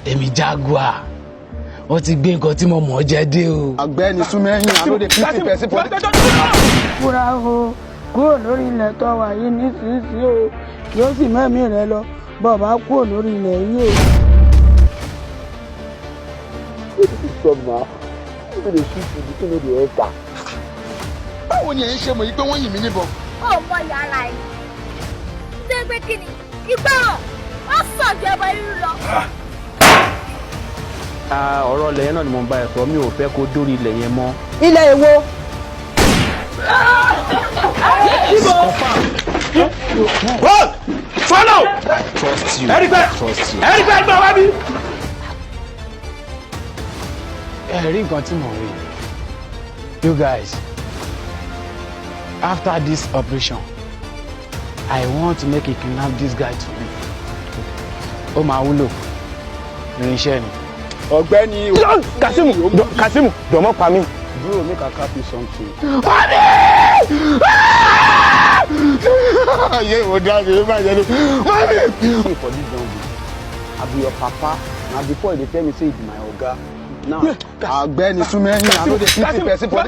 Èmi Jaguar, wọ́n ti gbé nǹkan tí mo mọ̀ ọ́ jẹ dé o. Ọ̀gbẹ́ni, súnmẹ́yìn, I no dey pity person for. Fúra o, kúrò lórí ilẹ̀ tó wà yìí nísinsìnyí o, yóò sì mẹ́mí rẹ lọ bọ́ ọ bá kúrò lórí ilẹ̀ yìí o. Wetin be stop na? People dey shoot you, the thing no dey enter. Báwo ni ẹ̀yin ṣe mọ̀ yìí pé wọ́n yìn mí níbọn? Ó mọ yàrá ẹ̀ nítorí pé kí ni ìgbọràn ó sàn ju ẹbọ rírú lọ. Ọ̀rọ̀ ilẹ̀ yẹn náà ni mo ń bá ẹ sọ. Mi ò fẹ́ kó dórí ilẹ̀ yẹn mọ́. Ilẹ̀ èwo? Follow. Trust you. Ẹni pẹ́ Trust you. ẹni pẹ́ gbọ́ wá bí. Ẹ rí nǹkan tí mò ń rí. You guys, after this operation, I want to make a kidnap this guy to me. Ó máa wúlò, irinṣẹ́ ni. Ọ̀gbẹ́ni. Kasimu, Kasimu, dọ̀mọ́ pa mí. Bro, make I cap you something. Ayé ìwò dáadé ló bàjẹ́ ló. Mami. See, for this jungle, I be your papa. Na before you dey tell me say you be my oga. Now Ọ̀gbẹ́ni, súnmẹ́yìn, I no dey pity person for.